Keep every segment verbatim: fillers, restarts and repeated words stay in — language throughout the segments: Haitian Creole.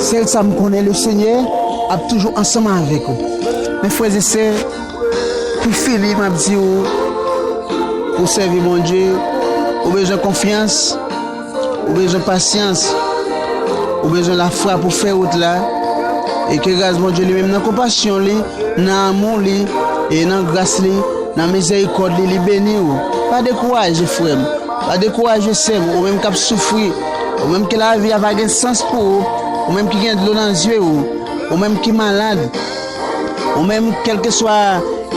Sèl sa m konnen, Lesenyè ap toujou ansanm avèk ou. Men frè e sè, pou fini, m ap di w, pou sèvi Bondye, ou bezwen konfyans, ou bezwen pasyans, ou bezwen lafwa pou fè wout la, e ke gras Bondye li menm nan konpasyon li, nan amou li, e nan gras li, nan mizèrikòd li, li beni w. Pa dekouraje, frè m. Pa dekouraje, sè m, ou menm k ap soufri, ou menm ke lavi a pa gen sans pou ou, ou menm ki gen dlo nan zye ou, ou menm ki malad, ou menm kèlkeswa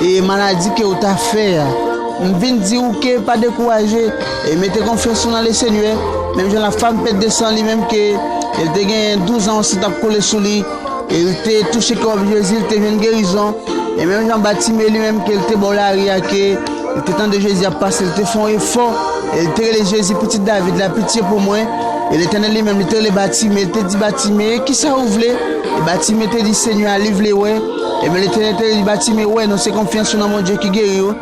e maladi ke ou ta fè a. M vin di w ke pa dekouraje, e mete konfyans ou nan Lesenyè. Menm jan lafanm Pèt de San li menm ke l te gen douz an, yon san t ap koule sou li, e l te touche kòb Jezi, l te jwenn gerizon. E menm jan Batime li menm ke l te bò lari a, ke l te tande Jezi ap pase, l te fè yon efò, e l te rele Jezi, Pitit David la, pitye pou mwen. E Letènèl li menm, li te rele Batime, li te di Batime, "Kisa ou vle?" E Batime te di, "Senyè a, li vle wè." Ebyen, Letènèl te di Batime, "Wè, non, se konfyans ou nan Bondye ki geri w."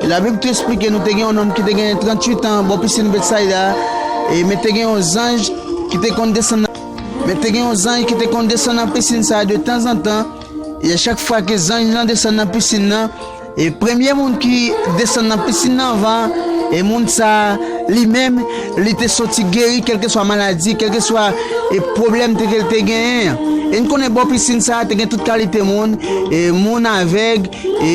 E Labib tou esplike nou, te gen yon nonm ki te gen tranntuit an bò pisin Betsayda, e men te gen yon zanj ki te konn desann nan, men te gen yon zanj ki te konn desann nan pisin sa a de tanzantan. E a chak fwa ke zanj lan desann nan pisin nan, e premye moun ki desann nan pisin nan anvan, e moun sa a, li menm, li te soti geri, kèlkeswa maladi, kèlkeswa, e pwoblèm te, ke l te genyen an. E n konnen bò pisin sa a, te gen tout kalite moun, e moun avèg, e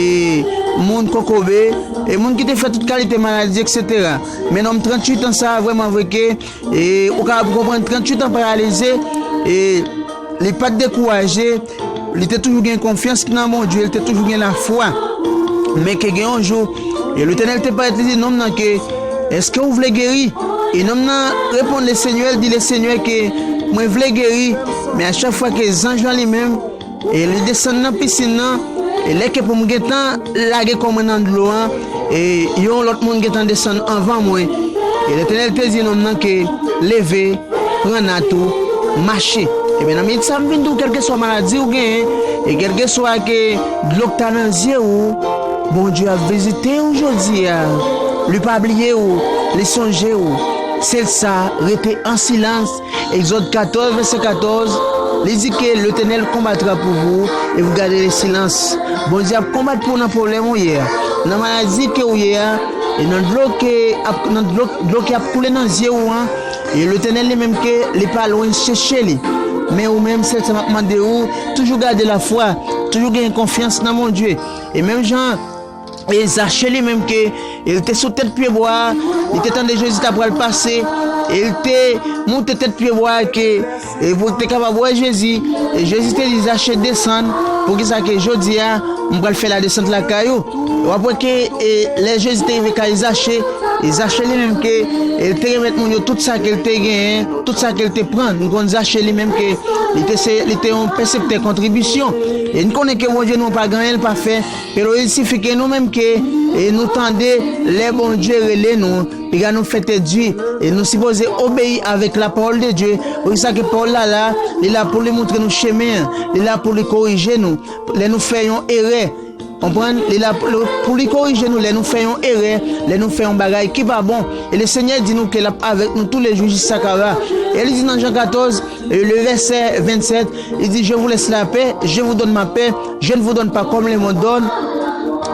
moun kokobe, e moun ki te fè tout kalite maladi, etsetera. Men nonm tranntuit an sa a, vrèman vre ke, e ou kapab konprann, tranntuit an paralize, e li pa t dekouraje, li te toujou gen konfyans nan Bondye, li te toujou gen lafwa. Men ke gen yon jou, e Letènèl te parèt, li di nonm nan ke, "Èske ou vle geri?" E nonm nan reponn Lesenyè, li di Lesenyè ke, "Mwen vle geri." Men a chak fwa ke zanj lan li menm, e li desann nan pisin nan, e lè ke pou m gentan lage kò mwen nan dlo an, e yon lòt moun gentan desann anvan mwen. E Letènèl te di nonm nan ke, "Leve, pran nat ou, mache." Ebyen, nan minit sa, m vin di w, kèlkeswa maladi ou genyen, e kèlkeswa ke dlo k ta nan zye ou, Bondye ap vizite w jodi a. Li pa bliye w, li sonje w. Sèl sa, rete an silans. Egzòd katòz, vèsè katòz, li di ke Letènèl konbatra pou vou e vou gade le silans. Bondye ap konbat pou w nan pwoblèm ou ye a, nan maladi ke ou ye a, e nan dlo ke ap, nan dlo, dlo ki ap koule nan zye ou an, e Letènèl li menm ke li pa lwen, chèche li. Men ou menm, sèl sa m ap mande ou, toujou gade lafwa, toujou genyen konfyans nan Bondye. E menm jan e Zache li menm ke, e l te sou tèt pyebwa a, li te tande Jezi t ap pral pase, e l te moute tèt pyebwa a ke, e pou l te kapab wè Jezi. E Jezi te di Zache, "Desann, poukisa ke jodi a, m pral fè ladesant lakay ou." E w ap wè ke, e lè Jezi te rive kay Zache, e Zache li menm ke, e l te remèt moun yo tout sa ke l te genyen, tout sa ke l te pran. Nou konn Zache li menm ke li te se, li te yon pèseptè kontribisyon. E n konnen ke Bondye nou pa gen anyen l pa fè. Pero il sifi ke nou menm ke, e nou tande lè Bondye rele nou, piga nou fè tèt di, e nou sipoze obeyi avèk la parole de Dieu. Poukisa ke pawòl la la, li la pou li moutre nou chemen an, li la pou li korije nou lè nou fè yon erè. Konprann? Li la pou, pou li korije nou lè nou fè yon erè, lè nou fè yon bagay ki pa bon. E Lesenyè di nou ke l ap avèk nou toulejou jiskakara. E li di nan Jan katòz, e le vèsè vennsèt, li di, "Je vous laisse la paix, je vous donne ma paix, je ne vous donne pas comme le monde donne,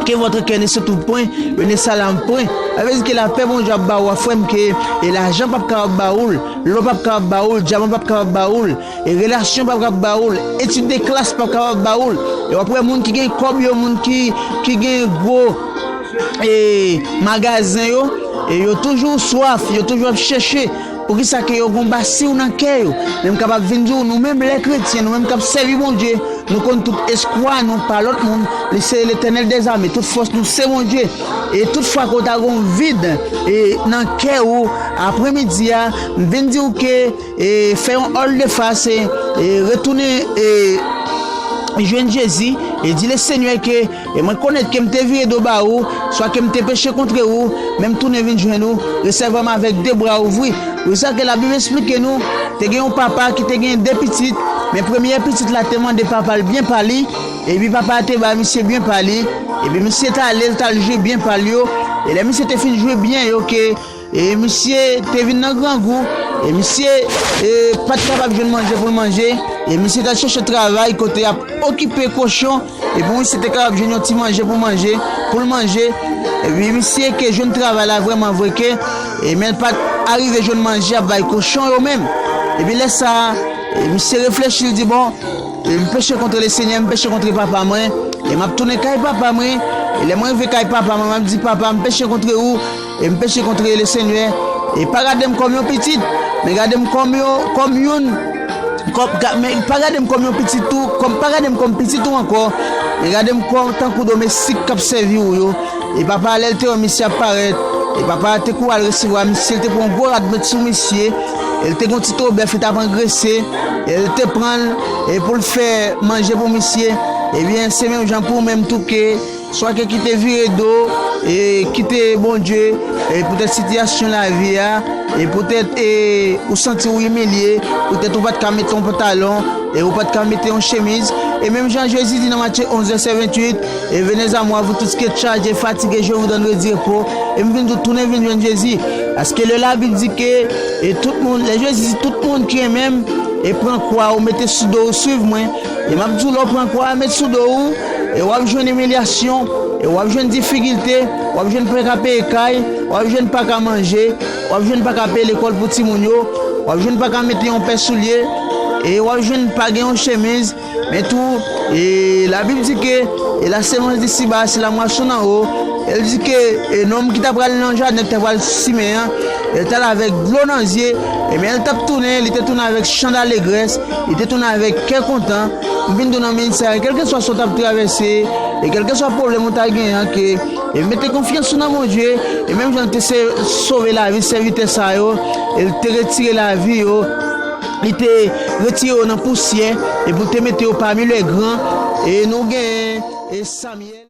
que votre cœur ne se trouble point, et ne s'alarme point." Sa vle di ke lapè Bondye ap ba ou a, frè m, ke e lajan p ap kapab ba ou l, lò p ap kapab ba ou l, dyaman p ap kapab ba ou l, e relasyon p ap kapab ba ou l, etid de klas p ap kapab ba ou l. E w ap wè moun ki gen kòb yo, moun ki, ki gen gwo, e, magazen yo, e yo toujou swaf, yo toujou ap chèche. Poukisa ke yo gon basiy nan kè yo? Men m kapab vin di w, nou menm lè kretyen, nou menm k ap sèvi Bondye, nou konn tout espwa nou pa lòt moun, li se Letènèl dèzame, tout fòs nou se Bondye. E tout fwa ke w ta gon vid, e, nan kè ou, apremidi a, m vin di w ke, e, fè yon òl de fas, e, e, retounen, e, jwenn Jezi, e di Lesenyè ke, e mwen konèt ke m te vire do ba ou, swa ke m te peche kontre ou, men m tounen vin jwenn ou, resevwa m avèk de bra ouvri. Poukisa ke Labib esplike nou, te gen yon papa ki te gen de pitit, men premye pitit la te mande papa l byen pa li, epi papa a te ba misye byen pa li, epi misye t ale, l t al jwi byen pa l yo, e lè misye te fin jwi byen yo ke, E misye te vin nan grangou, e misye e, pa t kapab jwenn manje pou l manje, e misye t al chèche travay kote y ap okipe kochon, e pou misye te kapab jwenn yon ti manje pou manje, pou l manje. Epi misye ke jwenn travay la vrèman vre ke, e, men l pa t arive jwenn manje ap bay kochon yo menm. Epi lè sa a, e, misye reflechi, l di, bon, e, m peche kontre Lesenyè, m peche kontre papa mwen, e m ap tounen kay papa mwen. E lè mwen rive kay papa mwen, m ap di, papa, m peche kontre ou, e m peche kontre Lesenyè. E pa gade m kòm yon pitit, men gade m kòm yon, kòm youn, kòm, ga- men pa gade m kòm yon pitit ou, kòm, pa gade m kòm pitit ou ankò, men gade m kòm tankou domestik k ap sèvi ou yo. E papa a, lè l te wè misye ap parèt, e papa a te kouri al resevwa misye, l te pran yon gwo rad met sou misye, e l te gen yon ti tro bèf, li t ap angrese, e l te pran l, e pou l fè manje pou misye. Ebyen, se menm jan pou ou menm tou ke, swa ke kite vire do, e kite Bondye, e poutèt sitiyasyon lavi a, e poutèt, e ou santi w imilye, poutèt ou pa t ka mete yon pantalon, e ou pa t ka mete yon chemiz. E menm jan Jezi di nan Matye onz, vèsè venntuit, E venez à moi, vous tous qui êtes chargés, fatigués, je vous donnerai du repos. E m vin tou tounen vin jwenn Jezi. Paske lè Labib di ke, e tout moun, lè Jezi di tout moun ki renmen m, e pran kwa ou, mete sou do ou, swiv mwen. E m ap di w, lè w pran kwa a, met sou do ou, e w ap jwenn imilyasyon, e w ap jwenn difikilte, w ap jwenn pa ka peye kay, w ap jwenn pa ka manje, w ap jwenn pa ka peye lekòl pou timoun yo, w ap jwenn pa ka mete yon pè soulye, e w ap jwenn pa gen yon chemiz, Men tou, e, Labib di ke, e, la semence d'ici-bas, c'est la moisson d'en haut. E l di ke, e, nonm ki ta pral nan jaden, ki ta pral simen an, e l t al avèk dlo nan zye, e men l t ap tounen, li te tounen avèk chan dalegrès, li te tounen avèk kè kontan. M vin di w nan minit sa a, kèlkeswa sa w t ap travèse, e kèlkeswa pwoblèm ou ta genyen an, ke, e mete konfyans ou nan Bondye, e menm jan l te se- sove lavi sèvitè sa yo, e l te retire lavi yo, li te retire yo nan pousyè, e pou l te mete yo pami lè gran, e nou gen, e Samyèl.